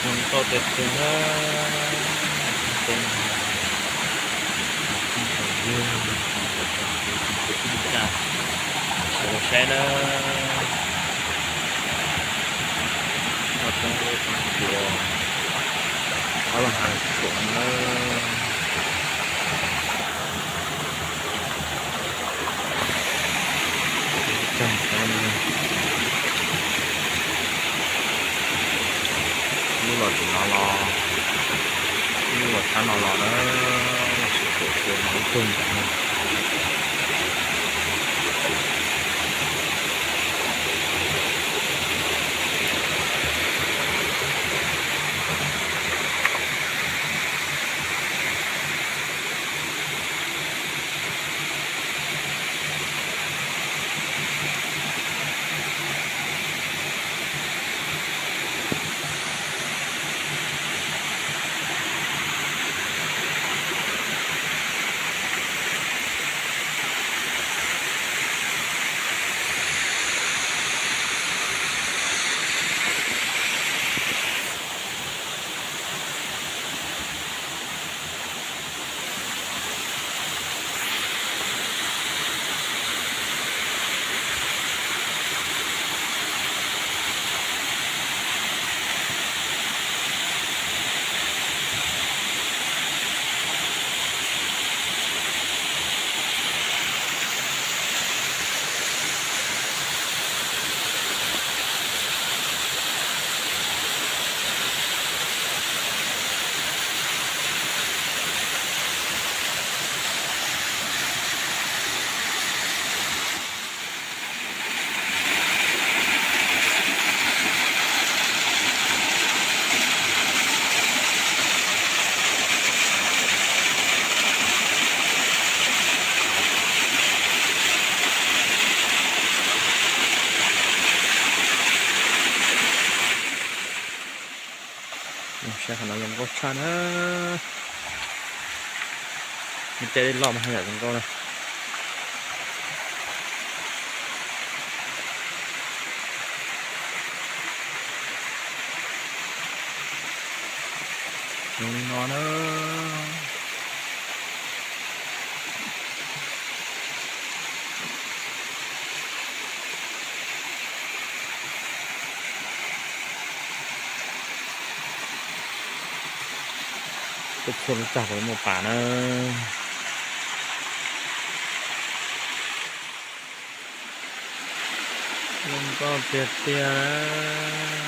Zoo nkauj tiag tiag na. Ib tsoom phooj ywg, ib tsoom kwv tij neej tsa sawv daws saib na. Noj roob lub roob tuas, ob lub hav tsuam na. Lub los tim no los, lub los sab no los na, sib pem tua no ib tug ntawm no. Saib qhov no zoo nkauj tshaj na. Muaj cai dej loj mas haj yam zoo nkauj na. Zoo li no na. Tuaj txhua lub tag puas muaj pas na. Zoo nkauj tiag tiag.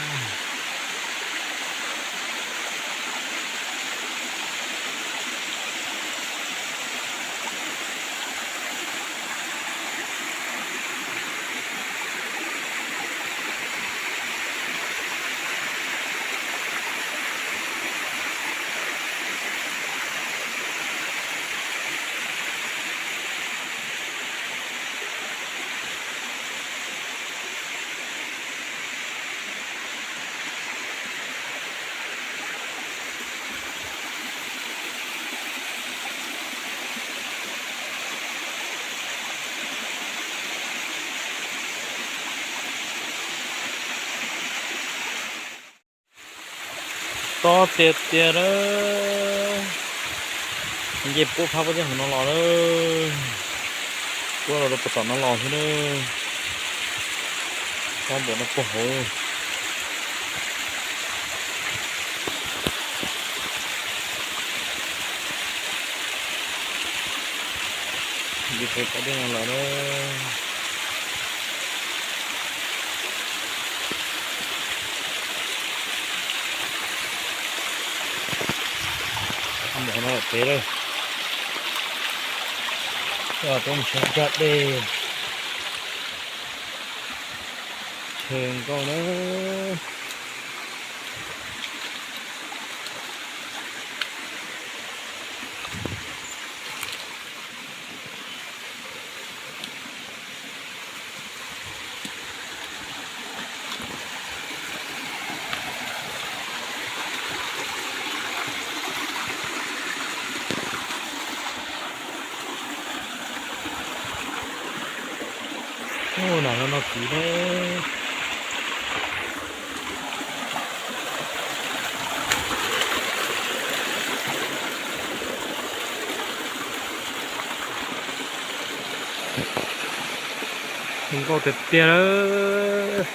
Tob tiag tiag na. Nce puab phab pob zeb hauv no los na. Puab los rau puag tom no los xwb na. Tob npaum no puag hauv. Yus pem qhov dej no los na. Mov no pem lawm. Coj peb mus saib zaj dej. Tshaw nkauj na. Ub, no no no kwv ne. Zoo nkauj tiag tiag na.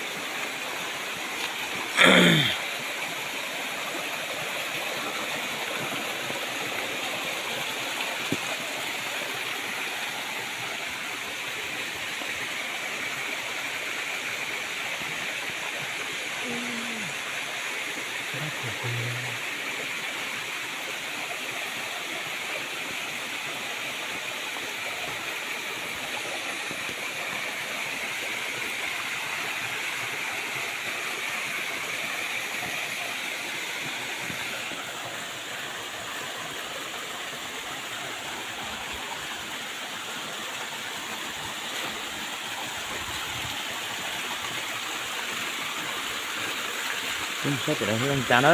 Saib pem no zoo cas na.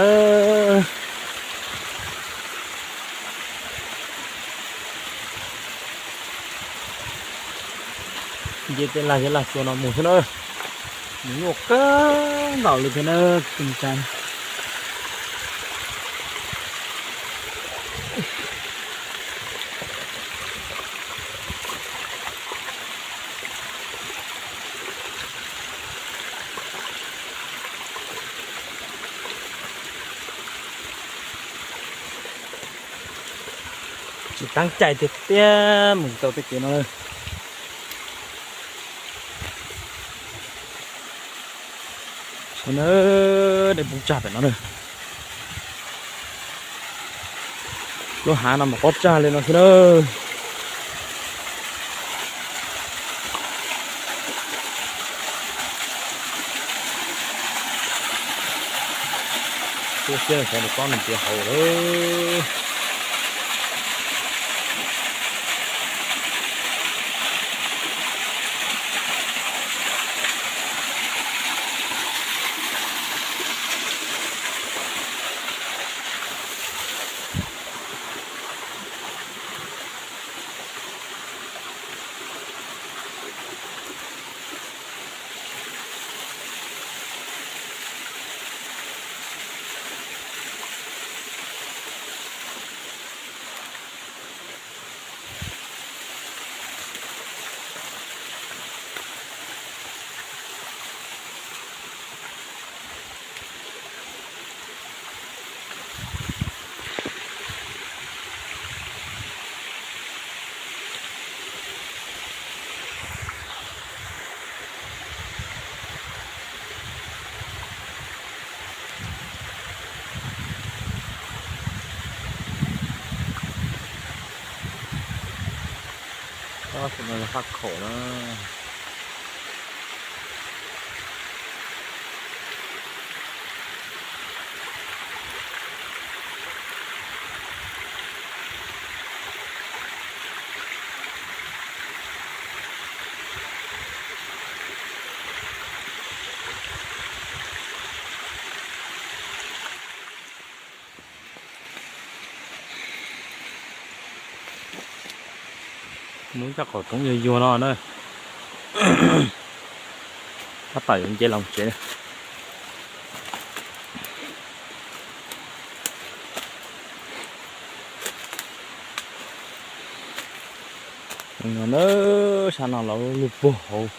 Nce tej laj zeb laj tsua no mus xwb na. Nws nyuaj kawg nkaus li thiab na, tsis ntshai. Tsis teeb caij tiag tiag mus tau tej kev no. Saib na, dej poob tsag pem no na. Lub hav no mas poob tsag li no xwb na. Tuaj siab xyov nws kob nws ntiav hauv lawm. Ob, no yog faj khaum na. Muaj ib cov qaum roob yuag yuag no na. Tab tom yuav nce los tsev. No na, sab no los lug puag hauv,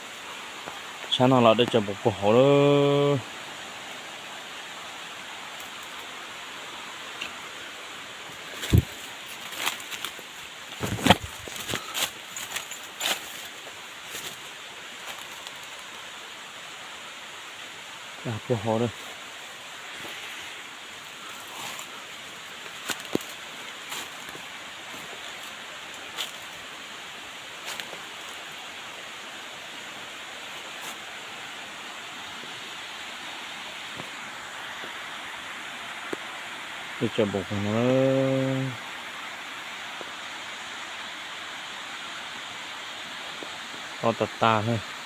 sab no los dej tsaws puag hauv lawm. Puag hov na. Teb chaws npaum no, tob tag tag.